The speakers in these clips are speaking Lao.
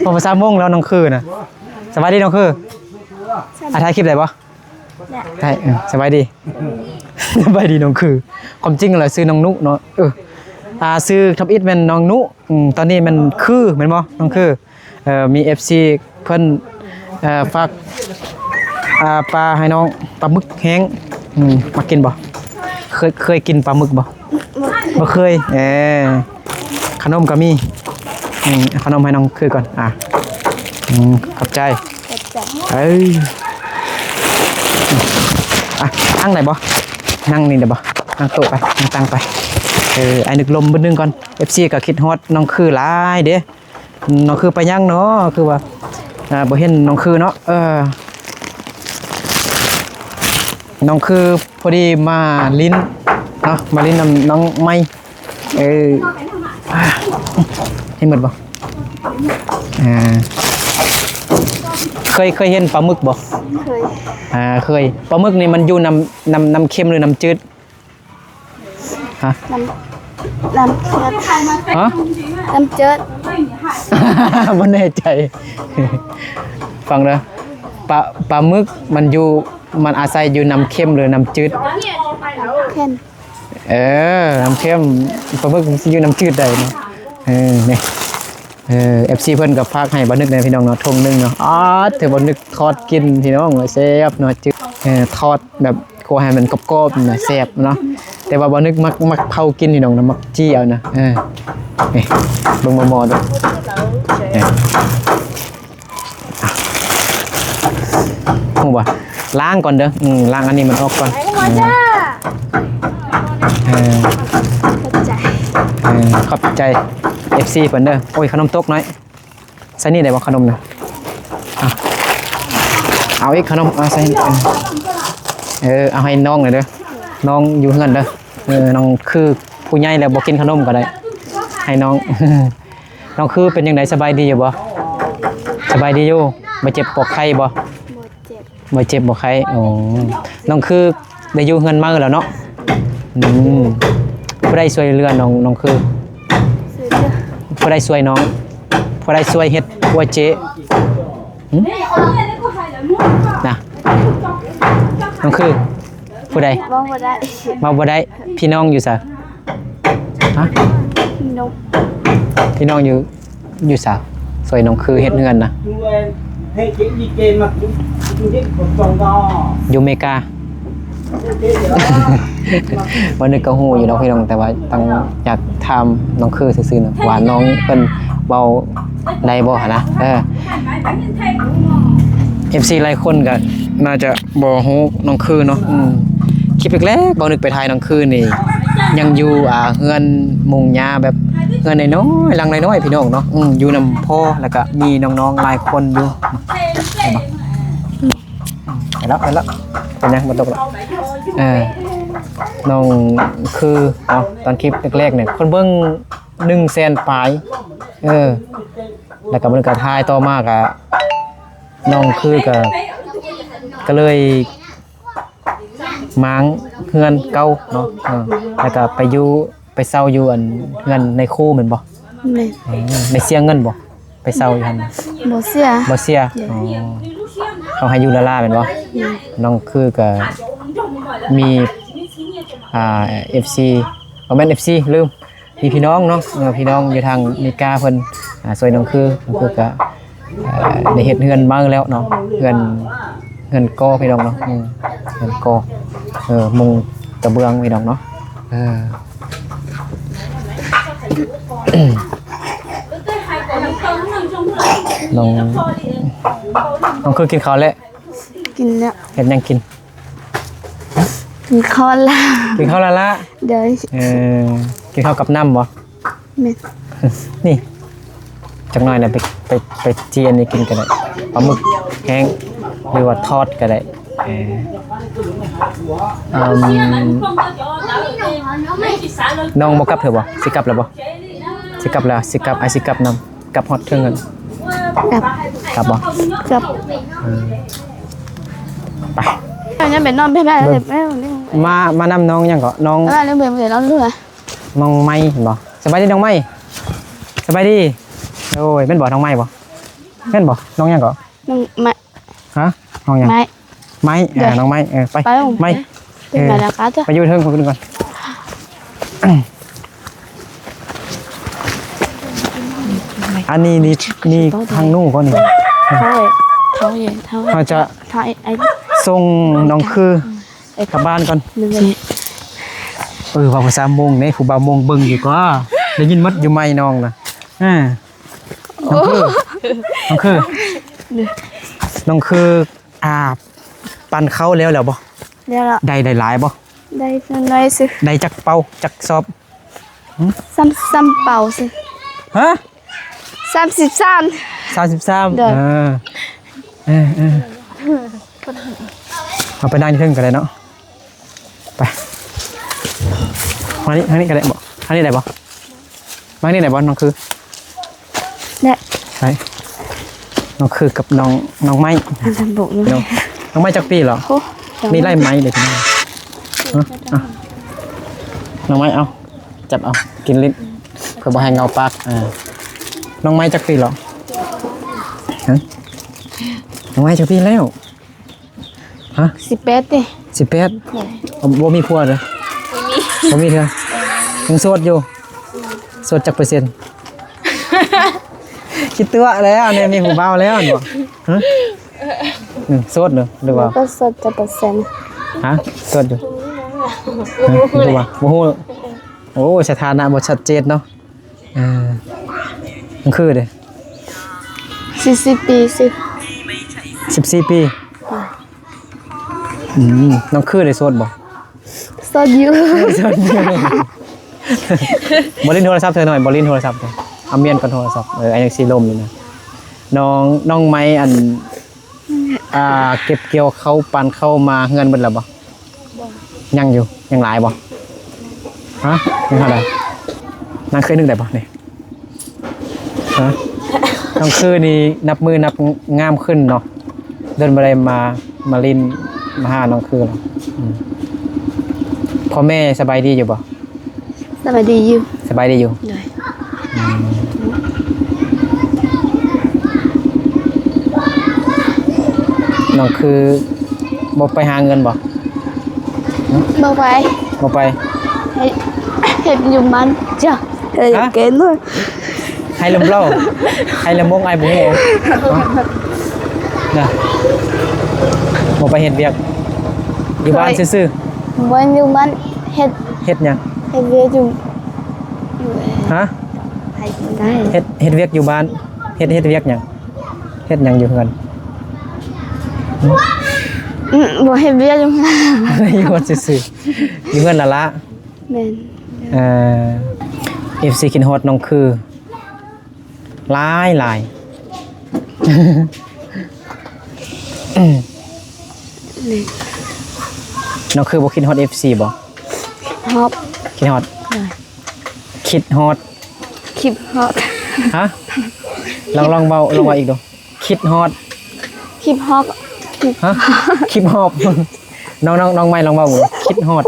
ເວົ້າພາສາມົ້ງແລ້ວ ນ້ອງຄືນະ. ສະບາຍດີນ້ອງຄື. ອ່າ ຖ່າຍຄລິບໄດ້ບໍ່? ໄດ້. ໄດ້ ເອີ ສະບາຍດີ. ສະບາຍດີນ້ອງຄື. ຄວາມຈິງແລ້ວຊື່ນ້ອງນຸເນາະ. ເອີ ອ່າ ຊື່ທຳອິດແມ່ນນ້ອງນຸ. ອືມ ຕອນນີ້ແມ່ນຄື ແມ່ນບໍ່ ນ້ອງຄື? ເອີ ມີເອັຟຊີເພິ່ນ ເອີ ຝາກ ອ່າ ປາໃຫ້ນ້ອງ ປາໝຶກແຫ້ງ. ອືມ ມັກກິນບໍ່? ເຄີຍ ເຄີຍກິນປາໝຶກບໍ່? ບໍ່ເຄີຍ. ເອີ ຂະໜົມກໍມີ. ອືມ ເອົາຂະໜົມໃຫ້ນ້ອງຄືກ່ອນ. ອ່າ ອືມ ຂອບໃຈ. ຂອບໃຈ. ເອີ ອ່ະ ນັ່ງໄດ້ບໍ່? ນັ່ງນີ້ໄດ້ບໍ່? ນັ່ງໂຕະໄປ ນັ່ງຕັ່ງໄປ. ເອີ ອ້າຍນຶກລົມບຶດໜຶ່ງກ່ອນ. ເອັຟຊີກໍຄິດຮອດນ້ອງຄືຫຼາຍເດ້. ນ້ອງຄືໄປຍັງເນາະ? ຄືວ່າ ອ່າ ບໍ່ເຫັນນ້ອງຄືເນາະ. ເອີ ນ້ອງຄືພໍດີມາຫຼິ້ນເນາະ ມາຫຼິ້ນນຳນ້ອງໃໝ່. ເອີ ອ່າ ເຫັນໝົດບໍ່? ອ່າ ເຄີຍ ເຄີຍເຫັນປາໝຶກບໍ່? ເຄີຍ. ອ່າ ເຄີຍ. ປາໝຶກນີ້ມັນຢູ່ນ້ຳ ນ້ຳ ນ້ຳເຄັມ ຫຼື ນ້ຳຈືດ? ຮະ? ນ້ຳ ນ້ຳເຈືອດ. ຮະ? ນ້ຳຈືດ. ບໍ່ແນ່ໃຈ. ຟັງເດີ ປາ ປາໝຶກມັນຢູ່ ມັນອາໄສຢູ່ນ້ຳເຄັມ ຫຼື ນ້ຳຈືດ? ເຄັມ. ເອີ ນ້ຳເຄັມ. ປາໝຶກມັນຊິຢູ່ນ້ຳຈືດໄດ້ເນາະ. ເອີ ນີ້ ເອີ ເອັຟຊີເພິ່ນກໍຝາກໃຫ້ບ່າວນຶກແດ່ພີ່ນ້ອງເນາະ ຖົງໜຶ່ງເນາະ. ອາ ຖືບ່າວນຶກທອດກິນພີ່ນ້ອງ ແຊບເນາະ. ເອີ ທອດແບບ ຂົ້ວໃຫ້ມັນກອບໆນະ ແຊບເນາະ. ແຕ່ວ່າບ່າວນຶກມັກ ມັກເຜົາກິນພີ່ນ້ອງນະ ມັກຈີ່ເອົານະ. ເອີ ນີ້ ເບິ່ງໝໍ້ໆດູ. ເອີ ຮູ້ບໍ່? ລ້າງກ່ອນເດີ. ອືມ ລ້າງອັນນີ້ມັນອອກກ່ອນ. ເອີ ຂອບໃຈ ເອີ ຂອບໃຈເອັຟຊີເພິ່ນເດີ. ໂອ້ຍ ຂະໜົມຕົກນ້ອຍ. ໃສ່ນີ້ໄດ້ບໍ່ຂະໜົມນະ? ເອົາ ເອົາອີກຂະໜົມ ເອົາໃສ່ ເອີ ເອົາໃຫ້ນ້ອງໜ່ອຍເດີ ນ້ອງຢູ່ເຮືອນເດີ. ເອີ ນ້ອງຄືຜູ້ໃຫຍ່ແລ້ວບໍ່ກິນຂະໜົມກໍໄດ້ ໃຫ້ນ້ອງ. ນ້ອງຄືເປັນຈັ່ງໃດ ສະບາຍດີຢູ່ບໍ່? ສະບາຍດີຢູ່. ບໍ່ເຈັບບໍ່ໄຂ້ບໍ່? ບໍ່ເຈັບ. ບໍ່ເຈັບບໍ່ໄຂ້. ໂອ້ ນ້ອງຄືໄດ້ຢູ່ເຮືອນໃໝ່ແລ້ວເນາະ. ອືມ ຜູ້ໃດຊ່ວຍເຫຼືອນ້ອງ ນ້ອງຄື? ຊ່ວຍເຫຼືອ ຜູ້ໃດຊ່ວຍນ້ອງ? ຜູ້ໃດຊ່ວຍເຮັດຄົວເຈ້? ຫຶ? ນະ ນ້ອງຄື ຜູ້ໃດ? ເວົ້າບໍ່ໄດ້ ເວົ້າບໍ່ໄດ້. ພີ່ນ້ອງຢູ່ໃສ? ຮະ? ພີ່ນ້ອງ ພີ່ນ້ອງຢູ່ ຢູ່ໃສ? ຊ່ວຍນ້ອງຄືເຮັດເຮືອນນະ ຢູ່ເມກາ. ບໍ່ນຶກກໍຮູ້ຢູ່ດອກພີ່ນ້ອງ ແຕ່ວ່າຕ້ອງຢາກຖາມນ້ອງຄືຊື່ໆນະ ວ່ານ້ອງເພິ່ນເວົ້າໄດ້ບໍ່ຫັ້ນນະ. ເອີ ເອັຟຊີຫຼາຍຄົນກໍໜ້າຈະ ບໍ່ຮູ້ນ້ອງຄືເນາະ. ອືມ ຄລິບແລກໆ ບ່າວນຶກໄປຖ່າຍນ້ອງຄືນີ້ ຍັງຢູ່ ອ່າ ເຮືອນມຸງຫຍ້າ ແບບເຮືອນນ້ອຍໆ ຫຼັງນ້ອຍໆ ພີ່ນ້ອງເນາະ. ອືມ ຢູ່ນຳພໍ່ ແລ້ວກະມີນ້ອງໆຫຼາຍຄົນຢູ່. ໄປແລ້ວ ໄປແລ້ວ ເປັນຫຍັງບໍ່ຕົກແລ້ວ. ເອີ ນ້ອງຄືເນາະ ຕອນຄລິບແລກໆນີ້ ຄົນເບິ່ງໜຶ່ງແສນປາຍ. ເອີ ແລ້ວກໍມັນກໍຖ່າຍຕໍ່ມາກໍ ນ້ອງຄືກໍ ກໍເລີຍມ້າງເຮືອນເກົ່າເນາະ. ເອີ ແລ້ວກໍໄປຢູ່ ໄປເຊົ່າຢູ່ອັນເຮືອນນາຍຄູແມ່ນບໍ່? ແມ່ນ. ເອີ ໄດ້ເສຍເງິນບໍ່? ໄປເຊົ່າຢູ່ຫັ້ນ ບໍ່ເສຍ. ບໍ່ເສຍ. ໂດຍ. ອໍ ເຂົາໃຫ້ຢູ່ລ້າໆແມ່ນບໍ່? ແມ່ນ. ນ້ອງຄືກໍມີ ອ່າ ເອັຟຊີ ບໍ່ແມ່ນເອັຟຊີ ລືມ ມີພີ່ນ້ອງເນາະ ເອີ ພີ່ນ້ອງຢູ່ທາງເມກາເພິ່ນ ອ່າ ຊ່ວຍນ້ອງຄື ນ້ອງຄືກໍ ເອີ ໄດ້ເຮັດເຮືອນໃໝ່ແລ້ວເນາະ ເຮືອນ ເຮືອນກໍ່ພີ່ນ້ອງເນາະ. ອືມ ເຮືອນກໍ່ ເອີ ມຸງກະເບື້ອງພີ່ນ້ອງເນາະ. ເອີ ນ້ອງ ນ້ອງຄືກິນເຂົ້າແລ້ວ? ກິນແລ້ວ. ເຮັດຫຍັງກິນ? ກິນເຂົ້າລາ ກິນເຂົ້າລາລະ. ໂດຍ. ເອີ ກິນເຂົ້າກັບນ້ຳບໍ່? ແມ່ນ. ນີ້ ຈັກໜ້ອຍນະ ໄປ ໄປ ໄປຈີ່ອັນນີ້ກິນກໍໄດ້ ປາໝຶກແຫ້ງ ຫຼືວ່າທອດກໍໄດ້. ເອີ ອືມ ນ້ອງບໍ່ກັບເທື່ອບໍ່? ຊິກັບແລ້ວບໍ່? ຊິກັບແລ້ວ ຊິກັບ ອ້າຍຊິກັບນຳ. ກັບຮອດເທິງຫັ້ນ ກັບ ກັບບໍ່? ກັບ. ເອີ ໄປ ຍັງເປັນນ້ອງເປັນໄດ້. ມາ ມານຳນ້ອງຫຍັງເກາະ? ນ້ອງ ນ້ອງໃໝ່ເຫັນບໍ່? ສະບາຍດີນ້ອງໃໝ່. ສະບາຍດີ. ໂອ້ຍ ແມ່ນບໍ່ ນ້ອງໄມ້ບໍ່? ແມ່ນບໍ່? ນ້ອງຫຍັງເກາະ? ນ້ອງໄມ້ ຮະ? ນ້ອງຫຍັງ? ໄມ້ ໄມ້ ເອີ ໂດຍ ນ້ອງໄມ້ ເອີ ໄປ ໄປ ໄມ້ ເອີ ໄປຢູ່ເທິງພຸ້ນກ່ອນ. ອັນນີ້ ນີ້ ນີ້ທາງໜູບໍ່ນີ້? ເຮົາ ເຮົາຈະສົ່ງນ້ອງຄືກັບບ້ານກ່ອນ. ເອີ ເວົ້າພາສາມົ້ງເດ້ ຜູ້ບ່າວມົ້ງເບິ່ງຢູ່ກໍໄດ້ຍິນໝົດຢູ່ໄມນ້ອງນະ. ເອີ ນ້ອງຄື ນ້ອງຄື ນ້ອງຄື ອ່າ ປັ່ນເຂົ້າແລ້ວ ແລ້ວບໍ່? ແລ້ວລະ. ໄດ້ ໄດ້ຫຼາຍບໍ່? ໄດ້ສ່ຳນ້ອຍຊື່. ໄດ້ຈັກເປົາ ຈັກຊອບ? ຫຶ? ຊ້ຳ ຊ້ຳເປົາຊື່. ຮະ? ສາມສິບສາມ ສາມສິບສາມ. ໂດຍ ເອີ ເອີ ເອີ ເອົາໄປນັ່ງຢູ່ເທິງກໍໄດ້ເນາະ. ໄປ ມານີ້ ທາງນີ້ກໍໄດ້ບໍ່? ທາງນີ້ໄດ້ບໍ່? ມານີ້ໄດ້ບໍ່ ນ້ອງຄື? ໄດ້ ໄປ ນ້ອງຄືກັບນ້ອງ ນ້ອງໄມ້. ອັນນັ້ນບໍ່ ນ້ອງ ນ້ອງໄມ້ຈັກປີແລ້ວ? ໂອ້ ມີຫຼາຍໄມ້ເດ້ພີ່ນ້ອງ. ເອົາ ນ້ອງໄມ້ ເອົາ ຈັບເອົາ ກິນລີ້ນ ເພື່ອບໍ່ໃຫ້ເຫງົາປາກ. ເອີ ນ້ອງໄມ້ຈັກປີແລ້ວ? ຮະ? ນ້ອງໄມ້ຈັກປີແລ້ວ? ຮະ? ສິບແປດເດ້. ສິບແປດ? ໂດຍ. ບໍ່ມີຜົວເດີ? ບໍ່ມີ ບໍ່ມີເທື່ອ. ຍັງໂສດຢູ່? ໂສດຈັກເປີເຊັນ? ຄິດຕົວະແລ້ວນີ້ ມີຜູ້ບ່າວແລ້ວແມ່ນບໍ່? ຮະ? ອືມ ໂສດເດີ ຫຼືວ່າ ກໍໂສດຈັກເປີເຊັນ? ຮະ? ໂສດຢູ່? ຮະ? ບໍ່ຮູ້ວ່າ ບໍ່ຮູ້. ໂອ້ ສະຖານະບໍ່ຊັດເຈນເນາະ. ເອີ ນ້ອງຄືເດ້? ສີ່ສິບປີ ສິບ ສິບສີ່ປີ. ອືມ ນ້ອງຄືໄດ້ໂສດບໍ່? ໂສດຢູ່ ໂສດຢູ່. ບໍ່ຫຼິ້ນໂທລະສັບເທື່ອໜ້ອຍ ບໍ່ຫຼິ້ນໂທລະສັບເທື່ອ ເອົາມ້ຽນກ່ອນໂທລະສັບ. ເອີ ອັນຍັງຊິລົ້ມຢູ່ນະ. ນ້ອງ ນ້ອງໄມ້ ອັນ ອ່າ ເກັບກ່ຽວເຂົ້າ ປານເຂົ້າມາເຮືອນເບິດແລ້ວບໍ່? ບໍ່ ຍັງຢູ່. ຍັງຫຼາຍບໍ່? ຮະ? ຍັງເທົ່າໃດ? ນາງເຄີຍນຶກໄດ້ບໍ່ນີ້? ຮະ? ນ້ອງຄືນີ້ນັບມື້ນັບງາມຂຶ້ນເນາະ ດົນບໍ່ໄດ້ມາ ມາຫຼິ້ນມາຫານ້ອງຄືແລ້ວ. ອືມ ພໍ່ແມ່ສະບາຍດີຢູ່ບໍ່? ສະບາຍດີຢູ່. ສະບາຍດີຢູ່. ໂດຍ. ອືມ ນ້ອງຄືບໍ່ໄປຫາເງິນບໍ່? ບໍ່ໄປ. ບໍ່ໄປ. ເຮັດ ເຮັດຢູ່ບ້ານຈ້ະ. ເອີ ຮະ? ເກັ່ງເລີຍ. ໃຫ້ລຳເລົ່າ ໃຫ້ລຳວົງ ອ້າຍບໍ່ຮູ້. ນະ ບໍ່ໄປເຮັດວຽກ ຢູ່ບ້ານຊື່ໆ. ບໍ່ ຢູ່ບ້ານເຮັດ ເຮັດຫຍັງ? ເຮັດວຽກຢູ່. ຮະ? ເຮັດ ເຮັດວຽກຢູ່ບ້ານ. ເຮັດ ເຮັດວຽກຫຍັງ? ເຮັດຫຍັງຢູ່ເຮືອນ? ອືມ ບໍ່ເຮັດວຽກຢູ່ເຮືອນ ຢູ່ບ້ານຊື່ໆ. ຢູ່ເຮືອນລະລະ. ແມ່ນ. ເອີ ເອັຟຊີຄິດຮອດນ້ອງຄືຫຼາຍໆ. ນ້ອງຄືບໍ່ຄິດຮອດເອັຟຊີບໍ່? ຮອດ. ຄິດຮອດ. ໂດຍ. ຄິດຮອດ. ຄິດຮອດ. ຮະ? ລອງ ລອງເວົ້າ ລອງເວົ້າອີກດູ. ຄິດຮອດ. ຄິດຮອດ. ຮະ? ຄິດຮອດ. ນ້ອງ ນ້ອງ ນ້ອງໄມ້ລອງເວົ້າເບິ່ງ ຄິດຮອດ.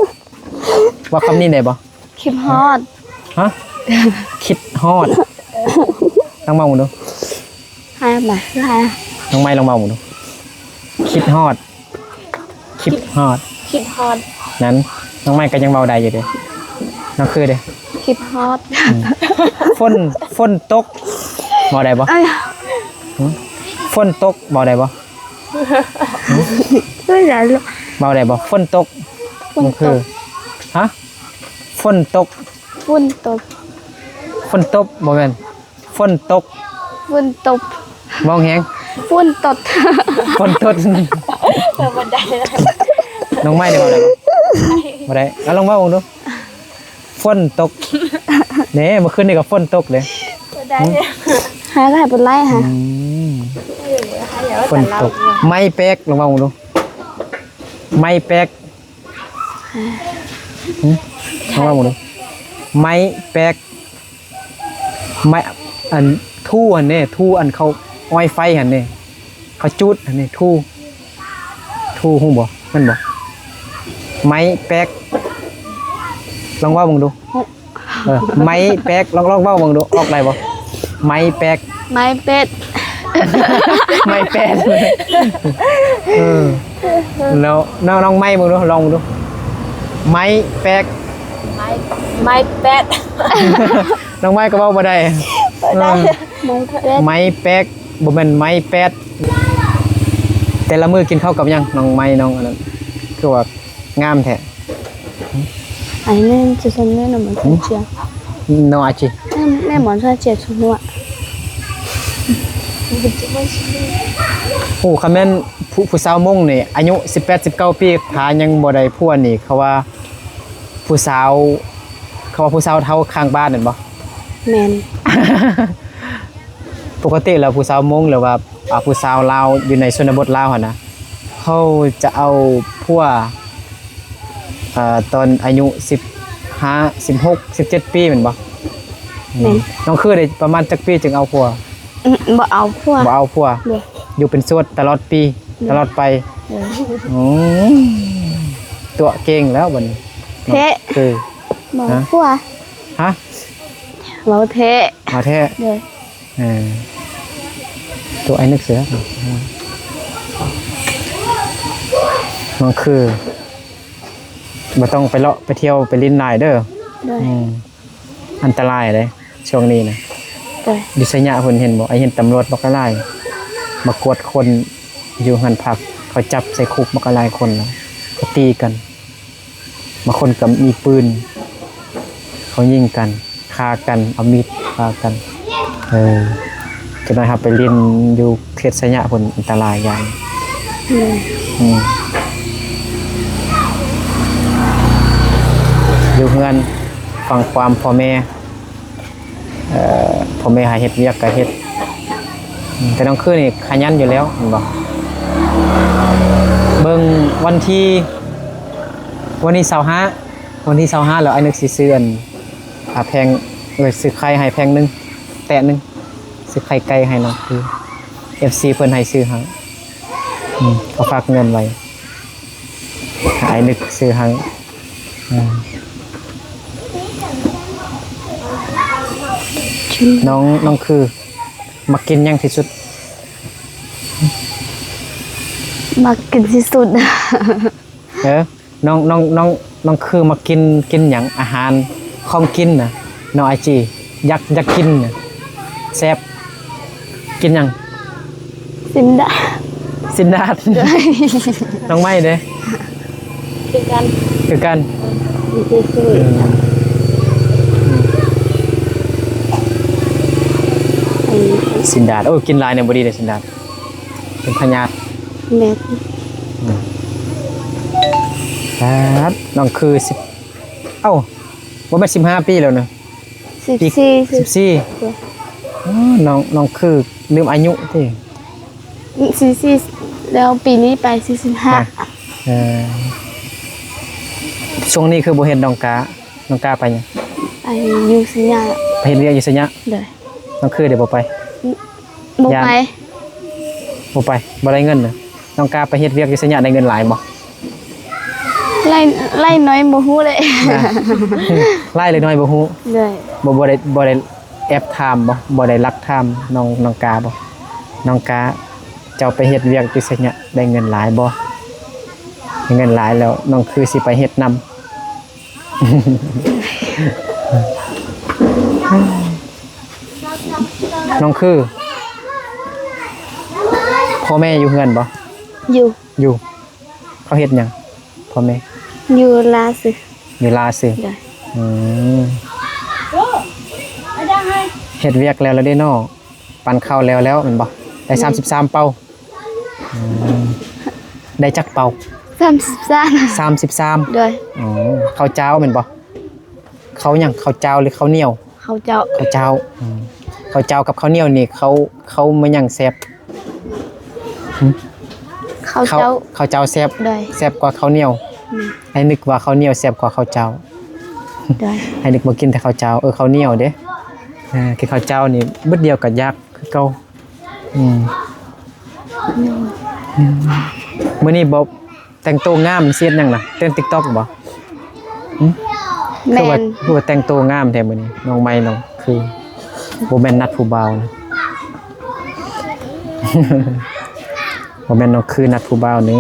ເວົ້າຄຳນີ້ໄດ້ບໍ່? ຄິດຮອດ. ຮະ? ຄິດຮອດ. ລອງເວົ້າເບິ່ງດູ. ໃຫ້ມາ ໃຫ້ ນ້ອງໄມ້ລອງເວົ້າເບິ່ງດູ. ຄິດຮອດ. ຄິດຮອດ. ຄິດຮອດ. ນັ້ນ ນ້ອງໄມ້ກໍຍັງເວົ້າໄດ້ຢູ່ເດ້. ນ້ອງຄືເດ້? ຄິດຮອດ. ອືມ ຝົນ ຝົນຕົກ ເວົ້າໄດ້ບໍ່? ເອີຍ ຫຶ? ຝົນຕົກ ເວົ້າໄດ້ບໍ່? ເອີຍ ເວົ້າໄດ້ບໍ່? ຝົນຕົກ. ຝົນຕົກ. ມັນຄື ຮະ? ຝົນຕົກ. ຝົນຕົກ. ຝົນຕົກ ບໍ່ແມ່ນ. ຝົນຕົກ. ຝົນຕົກ. ເວົ້າແຮງ. ຝົນຕົກ. ຝົນຕົກ. ເອີ ບໍ່ໄດ້. ນ້ອງໄມ້ໄດ້ເວົ້າໄດ້ບໍ່? ບໍ່ໄດ້. ເອົາ ລອງເວົ້າເບິ່ງດູ. ຝົນຕົກ. ແນ່ ເມື່ອຄືນນີ້ກໍຝົນຕົກເດ້. ບໍ່ໄດ້. ຫຶ? ຫາກໍໃຫ້ເພິ່ນໄລ່ຫາ. ອືມ ຝົນຕົກ. ໄມ້ແປກ. ລອງເວົ້າເບິ່ງດູ. ໄມ້ແປກ. ຫຶ? ລອງເວົ້າເບິ່ງດູ. ໄມ້ແປກ. ໄມ້ ອັນ ທູ່ຫັ້ນເດ້ ທູ່ ອັນເຂົາອ້ອຍໄຟຫັ້ນເດ້ ເຂົາຈູດຫັ້ນເດ້ ທູ່ ທູ່ ຮູ້ບໍ່? ແມ່ນບໍ່? ໄມ້ແປກ. ລອງເວົ້າເບິ່ງດູ. ເອີ ໄມ້ແປກ. ລອງ ລອງເວົ້າເບິ່ງດູ ອອກໄດ້ບໍ່? ໄມ້ແປກ. ໄມ້ແປດ ໄມ້ແປດ ເອີ ແລ້ວນ້ອງ ນ້ອງໄມ້ເບິ່ງດູ ລອງເບິ່ງດູ ໄມ້ແປກ ໄມ້ ໄມ້ແປດ ນ້ອງໄມ້ກໍເວົ້າບໍ່ໄດ້ ບໍ່ໄດ້ ເອີ ໄມ້ແປກ ໄມ້ແປກ ບໍ່ແມ່ນໄມ້ແປດ. ແຕ່ລະມື້ກິນເຂົ້າກັບຫຍັງ ນ້ອງໄມ້ ນ້ອງອັນນັ້ນ ຄືວ່າງາມແທ້? 哎，那就算那那么赚钱。 ນ້ອງອາຈີ 那那么赚钱出来。 ໂອ້ ຄັນແມ່ນຜູ້ ຜູ້ສາວມົ້ງນີ້ ອາຍຸສິບແປດ ສິບເກົ້າປີ ຖ້າຍັງບໍ່ໄດ້ຜົວນີ້ ເຂົາວ່າຜູ້ສາວ ເຂົາວ່າຜູ້ສາວເຖົ້າຂ້າງບ້ານແມ່ນບໍ່? ແມ່ນ. ປົກກະຕິແລ້ວຜູ້ສາວມົ້ງ ຫຼືວ່າ ອ່າ ຜູ້ສາວລາວຢູ່ໃນຊົນນະບົດລາວຫັ້ນນະ ເຂົາຈະເອົາຜົວ ເອີ ຕອນອາຍຸສິບຫ້າ ສິບຫົກ ສິບເຈັດປີແມ່ນບໍ່? ແມ່ນ. ນ້ອງຄືໄດ້ປະມານຈັກປີຈຶ່ງເອົາຜົວ? ອືມ ບໍ່ເອົາຜົວ ບໍ່ເອົາຜົວ ໂດຍ ຢູ່ເປັນໂສດຕະຫຼອດປີ ໂດຍ ຕະຫຼອດໄປ ໂດຍ ອືມ ຕົວະເກັ່ງແລ້ວບັດນີ້ ແທ້ ຄື ບໍ່ ຮະ ຜົວ ຮະ ເວົ້າແທ້ ເວົ້າແທ້ ໂດຍ ເອີ ຕົວະ ອ້າຍນຶກເສືອ ມັນຄື ບໍ່ຕ້ອງໄປເລາະໄປທ່ຽວໄປຫຼິ້ນຫຼາຍເດີ ໂດຍ ອືມ ອັນຕະລາຍເດ້ ຊ່ວງນີ້ນະ ໂດຍ ຢູ່ໄຊຍະພຸ້ນເຫັນບໍ່ ອ້າຍເຫັນຕຳຫຼວດບັກຫຼາຍ ມາກວດຄົນຢູ່ເຮືອນພັກ ເຂົາຈັບໃສ່ຄຸກບັກຫຼາຍຄົນ ເຂົາຕີກັນ ບາງຄົນກໍມີປືນ ເຂົາຍິງກັນ ຂ້າກັນ ເອົາມີດຂ້າກັນ ເອີ ຈັກໜ້ອຍເຮົາໄປຫຼິ້ນຢູ່ເຂດໄຊຍະພຸ້ນ ອັນຕະລາຍຢ່າງ ອືມ ອືມ ຢູ່ເຮືອນຟັງຄວາມພໍ່ແມ່ ເອີ ພໍ່ແມ່ໃຫ້ເຮັດວຽກກໍເຮັດ ອືມ ແຕ່ນ້ອງຄືນີ້ຂະຫຍັນຢູ່ແລ້ວແມ່ນບໍ່? ເບິ່ງວັນທີ ວັນທີຊາວຫ້າ ວັນທີຊາວຫ້າແລ້ວ ອ້າຍນຶກຊິຊື້ອັນ ອາ ແພງ ເອີ ຊື້ໄຂ່ໃຫ້ແພງໜຶ່ງ ແຕະໜຶ່ງ ຊື້ໄຂ່ໄກ່ໃຫ້ນ້ອງຄື ເອັຟຊີເພິ່ນໃຫ້ຊື້ໃຫ້ ອືມ ເຂົາຝາກເງິນໄວ້ ອ້າຍນຶກຊື້ໃຫ້ ອືມ ນ້ອງ ນ້ອງຄືມັກກິນຫຍັງທີ່ສຸດ? ມັກກິນທີ່ສຸດ ເອີ ນ້ອງ ນ້ອງ ນ້ອງ ນ້ອງຄືມັກກິນ ກິນຫຍັງ? ອາຫານ ຂອງກິນນະ ນ້ອງອາຈີ ຢາກ ຢາກກິນນະ ແຊບ ກິນຫຍັງ? ຊີ້ນດາດ ຊີ້ນດາດ ໂດຍ ນ້ອງໄມ້ເດ້? ຄືກັນ ຄືກັນ ເອີ ຊີ້ນດາດ ໂອ້ ກິນຫຼາຍນີ້ບໍ່ດີເດ້ ຊີ້ນດາດ ເປັນພະຍາດ ແມ່ນ ອືມ ປາດ ນ້ອງຄືສິບ ເອົ້າ ບໍ່ແມ່ນສິບຫ້າປີແລ້ວນະ ສິບສີ່ ສິບສີ່ ໂດຍ ອໍ ນ້ອງ ນ້ອງຄືລືມອາຍຸຕິ ສິບສີ່ ແລ້ວປີນີ້ໄປສີ່ສິບຫ້າ ນະ ເອີ ຊ່ວງນີ້ຄືບໍ່ເຫັນນ້ອງກາ ນ້ອງກາໄປຫຍັງ? ໄປຢູ່ໄຊຍະ ໄປເຮັດວຽກຢູ່ໄຊຍະ ໂດຍ ນ້ອງຄືເດບໍ່ໄປ? ບໍ່ໄປ ບໍ່ໄປ ບໍ່ໄດ້ເງິນນະ ນ້ອງກາໄປເຮັດວຽກຢູ່ໄຊຍະໄດ້ເງິນຫຼາຍບໍ່? ໄລ່ ໄລ່ໜ້ອຍບໍ່ຮູ້ເລີຍ ນະ ໄລ່ເລັກນ້ອຍບໍ່ຮູ້ ໂດຍ ບໍ່ ບໍ່ໄດ້ ບໍ່ໄດ້ແອບຖາມບໍ່? ບໍ່ໄດ້ລັກຖາມນ້ອງ ນ້ອງກາບໍ່? ນ້ອງກາ ເຈົ້າໄປເຮັດວຽກຢູ່ໄຊຍະໄດ້ເງິນຫຼາຍບໍ່? ໄດ້ເງິນຫຼາຍແລ້ວນ້ອງຄືຊິໄປເຮັດນຳ ນ້ອງຄື ພໍ່ແມ່ຢູ່ເຮືອນບໍ່? ຢູ່ ຢູ່ ເຂົາເຮັດຫຍັງ ພໍ່ແມ່? ຢູ່ລາວຊື່ ຢູ່ລາວຊື່ ໂດຍ ອືມ ເຮັດວຽກແລ້ວລະເດ້ເນາະ ປັນເຂົ້າແລ້ວແລ້ວແມ່ນບໍ່? ໄດ້ ອືມ ສາມສິບສາມເປົາ ອືມ ໄດ້ຈັກເປົາ? ສາມສິບສາມ ສາມສິບສາມ ໂດຍ ອືມ ເຂົ້າເຈົ້າແມ່ນບໍ່? ເຂົ້າຫຍັງ? ເຂົ້າເຈົ້າ ຫຼື ເຂົ້າໜຽວ? ເຂົ້າເຈົ້າ ເຂົ້າເຈົ້າ ອືມ ເຂົ້າເຈົ້າກັບເຂົ້າໜຽວນີ້ ເຂົ້າ ເຂົ້າມາຫຍັງແຊບ? ຫຶ? ເຂົ້າ ເຂົ້າ ເຈົ້າ ເຂົ້າເຈົ້າແຊບ ໂດຍ ແຊບກວ່າເຂົ້າໜຽວ ອືມ ອ້າຍນຶກວ່າເຂົ້າໜຽວແຊບກວ່າເຂົ້າເຈົ້າ ໂດຍ ອ້າຍນຶກວ່າກິນແຕ່ເຂົ້າເຈົ້າ ເອີ ເຂົ້າໜຽວເດ້ ເອີ ກິນເຂົ້າເຈົ້ານີ້ບຶດດຽວກໍຢາກຄືເກົ່າ ອືມ ອືມ ມື້ນີ້ບໍ່ ແຕ່ງໂຕງາມຊິເຮັດຫຍັງນະ? ເຕັ້ນຕິກຕັອກບໍ່? ຫຶ? ແມ່ນ ຄືວ່າ ຄືວ່າແຕ່ງໂຕງາມແທ້ມື້ນີ້ ນ້ອງໃໝ່ນ້ອງຄື ບໍ່ແມ່ນນັດຜູ້ບ່າວນະ? ບໍ່ແມ່ນນ້ອງຄືນັດຜູ້ບ່າວເນີ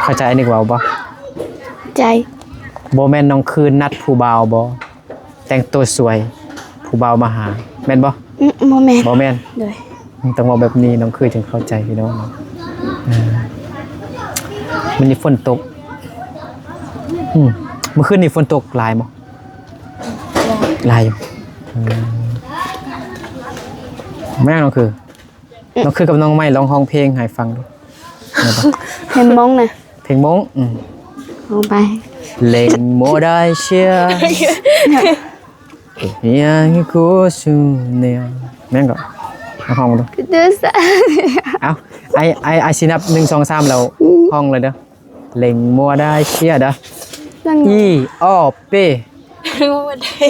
ເຂົ້າໃຈອ້າຍນຶກເວົ້າບໍ່? ໃຈ. ບໍ່ແມ່ນນ້ອງຄືນັດຜູ້ບ່າວບໍ່? ແຕ່ງໂຕສວຍ ຜູ້ບ່າວມາຫາ ແມ່ນບໍ່? ອືມ ບໍ່ແມ່ນ. ບໍ່ແມ່ນ. ໂດຍ. ອືມ ຕ້ອງເວົ້າແບບນີ້ ນ້ອງຄືຈຶ່ງເຂົ້າໃຈພີ່ນ້ອງ. ເອີ ມື້ນີ້ຝົນຕົກ. ອືມ ມື້ຄືນນີ້ຝົນຕົກຫຼາຍບໍ່? ຫຼາຍຢູ່. ອືມ ແມ່ນນ້ອງຄື ນ້ອງຄືກັບນ້ອງໄມ້ລອງຮ້ອງເພງໃຫ້ຟັງດູ ໄດ້ບໍ່? ເພງມົ້ງນະ? ເພງມົ້ງ. ອືມ ຮ້ອງໄປ. ແມ່ນກໍ ລອງຮ້ອງເບິ່ງດູ. ເອົ້າ ອ້າຍ ອ້າຍ ອ້າຍຊິນັບ ໜຶ່ງ ສອງ ສາມ ແລ້ວ ອືມ ຮ້ອງເລີຍເດີ. ເລັງມົວໄດ້ເຊຍເດີ ອີ ອໍ ເປ. ບໍ່ໄດ້.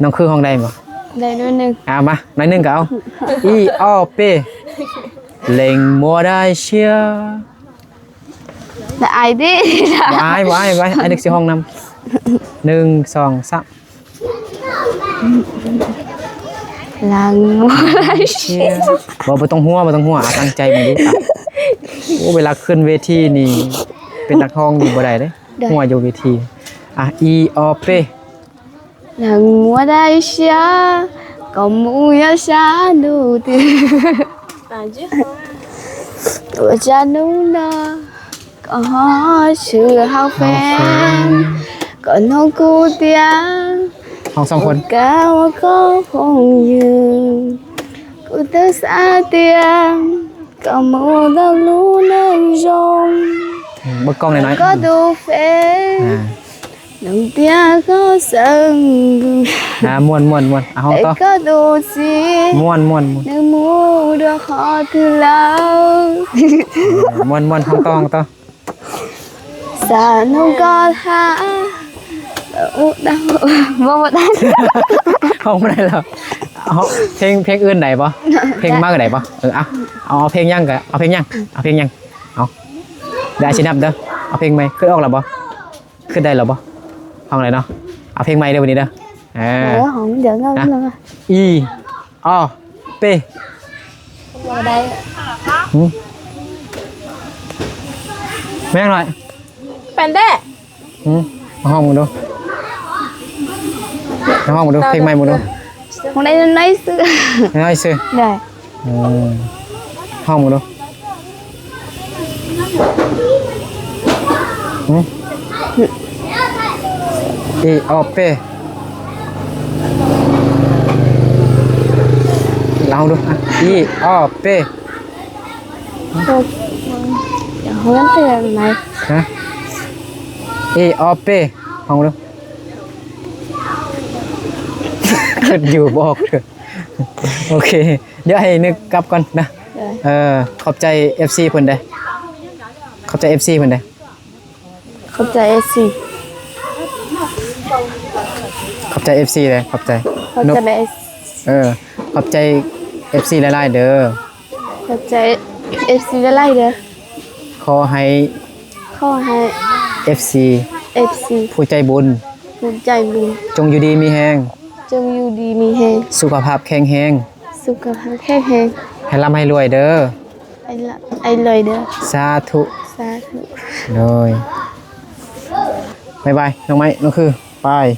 ນ້ອງຄືຮ້ອງໄດ້ບໍ່? ໄດ້ໜ້ອຍໜຶ່ງ. ເອົາມາ ໜ້ອຍໜຶ່ງກໍເອົາ. ອີ ອໍ ເປ ເລັງມົວໄດ້ເຊຍ. ແຕ່ອ້າຍເດ້. ບໍ່ອາຍ ບໍ່ອາຍ ບໍ່ອາຍ ອ້າຍນຶກຊິຮ້ອງນຳ. ໜຶ່ງ ສອງ ສາມ. ຫຼັງ ບໍ່ ບໍ່ຕ້ອງຫົວ ບໍ່ຕ້ອງຫົວ ອາ ຕັ້ງໃຈເບິ່ງດູ ອາ. ໂອ້ ເວລາຂຶ້ນເວທີນີ້ເປັນນັກຮ້ອງນີ້ບໍ່ໄດ້ເດ້ ໄດ້ ຫົວຢູ່ເວທີ. ອາ ອີ ອໍ ເປ. ຫຼັງມົວໄດ້ເຊຍ ກໍມູຢາຊາດູຕິ ຕົວຈານູນາ ກໍຮອດຊື່ເຮົາແຟນ ກໍນ້ອງກູຕຽງ ຮ້ອງສອງຄົນ ກາວະກໍຄົງຢືນ ກູເຕີສາຕຽງ ກໍມູດາລູນາຢອງ ເບິ່ງກ້ອງໜ້ອຍໆ ກໍດູເຟນ ອາ ນ້ອງຕຽງກໍເຊິ່ງ ອາ ມ່ວນໆໆ ອາ ຮ້ອງຕໍ່ ກໍດູຊີ ມ່ວນໆໆ ໃນໝູ່ດວງຂໍຖືລາວ ມ່ວນໆ ຮ້ອງຕໍ່ ຮ້ອງຕໍ່. ສາວໜຸ່ມກໍຖ້າ ໂອ້ ບໍ່ ບໍ່ໄດ້ ຮ້ອງບໍ່ໄດ້ແລ້ວ. ເອົາ ເພງ ເພງອື່ນໄດ້ບໍ່? ເພງມາກໍໄດ້ບໍ່? ເອີ ເອົາ ເອົາເພງຫຍັງກໍ ເອົາເພງຫຍັງ? ເອົາເພງຫຍັງ? ເອົາ ດຽວອ້າຍຊິນັບເດີ ເອົາເພງໃໝ່. ຄິດອອກແລ້ວບໍ່? ຄິດໄດ້ແລ້ວບໍ່? ຮ້ອງໄດ້ເນາະ. ເອົາເພງໃໝ່ເດີບັດນີ້ເດີ. ເອີ ເອີ ຮ້ອງ ດຽວເຮົາ ອ່ະ ລອງ ອີ ອໍ ເປ. ບໍ່ໄດ້ ຫື ແມ່ນໜ້ອຍ ແປນແດ່ ຫື ມາຮ້ອງເບິ່ງດູ ມາຮ້ອງເບິ່ງດູ ເພງໃໝ່ເບິ່ງດູ. ຮ້ອງໄດ້ໜ້ອຍຊື່ ນ້ອຍຊື່ ໄດ້. ເອີ ຮ້ອງເບິ່ງດູ. ຫື ອີ ອໍ ເປ ລອງດູ ອ່ະ ອີ ອໍ ເປ. ຮະ ອີ ອໍ ເປ ລອງດູ. ຄິດຢູ່ບໍ່ອອກເທື່ອ. ໂອເຄ ດຽວໃຫ້ນຶກກັບກ່ອນນະ. ເອີ ຂອບໃຈເອັຟຊີເພິ່ນເດີ້ ຂອບໃຈເອັຟຊີເພິ່ນເດີ້. ຂອບໃຈເອັຟຊີ ຂອບໃຈເອັຟຊີເດີ້ ຂອບໃຈ ຂອບໃຈ ເອີ ຂອບໃຈເອັຟຊີຫຼາຍໆເດີ້. ຂອບໃຈເອັຟຊີຫຼາຍໆເດີ້. ຂໍໃຫ້ ຂໍໃຫ້ເອັຟຊີ ເອັຟຊີ ຜູ້ໃຈບຸນ ຜູ້ໃຈບຸນ ຈົ່ງຢູ່ດີມີແຮງ ຈົ່ງຢູ່ດີມີແຮງ ສຸຂະພາບແຂງແຮງ ສຸຂະພາບແຂງແຮງ ໃຫ້ລ່ຳໃຫ້ລວຍເດີ້ ໃຫ້ລ່ຳໃຫ້ລວຍເດີ້. ສາທຸ ສາທຸ. ໂດຍ ບາຍບາຍ ນ້ອງໄມ້ ນ້ອງຄື ບາຍ.